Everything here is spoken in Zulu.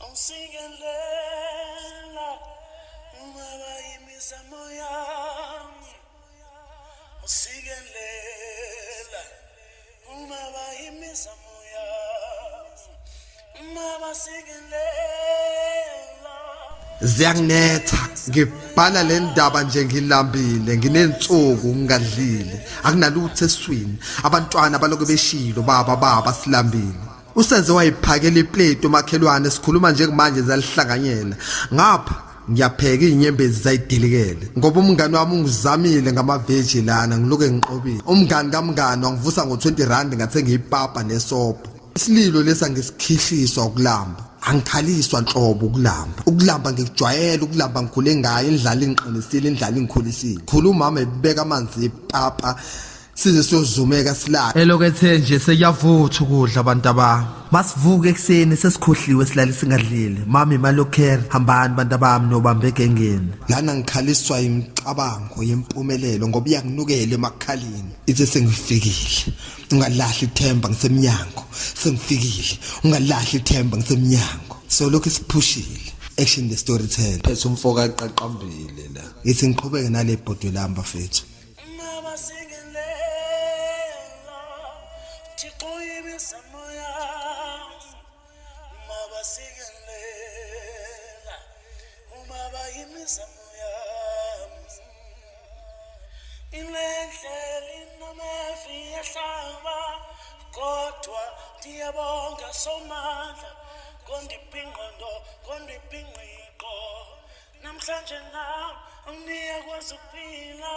Awusikelela ubaba imizamo yami, usikelela ubaba imizamo yami, ubaba sikelela. Ziyanginetha, ngibhala le ndaba nje ngilambile, nginensuku ngingadlile, akunalutho eswini. Abantwana balokhu beshilo, baba baba silambile. Usenze wayiphakela iplate umakhelwane, sikhuluma nje kumanje zalihlanganyela. Ngapha ngiyapheka izinyembezi zayidilikele ngoba umngani wami ungizamile ngamaveji lana, ngiloke ngiqobile. Umngani kamngani wangivusa ngo-20 rand ngathenga ipapa nesobho. Isililo lesa ngisikhihliswa ukulamba, angikhaliswa nhlobo ukulamba. Ukulamba ngikujwayele, ukulamba ngikhule ngayo, indlala ingiqinisile, indlala ingikhulisile. Khula umama ebeka amanzi epapa size siyozumeka silale. Elokhu ethe nje sekuyavuthwa ukudla abantu abami. Masivuke ekuseni sesikhohliwe silale singadlile. Mama imali yokukhera, hambani bantu abami niyobamba egengeni. Lana ngikhaliswa imicabango yempumelelo ngoba iyanginukela emakhaleni. Ithi sengifikile, ungalahli ithemba ngisemnyango. Sengifikile, ungalahli ithemba ngisemnyango. So lokhu isiphushile. Action the storyteller. Phethe umfo kaqaqambile la. Ngithi ngiqhubeke nale bhodwe lami bafethu. Mabasikelela Thixo imizamo yami, mabasikelela ubaba imizamo yami. Ilendlela inamevi yahlaba kodwa ndiyabonga somandla kondipha ingqondo kondipha ingqiqo. Namhlanje nam ngiyakwazi ukuphila.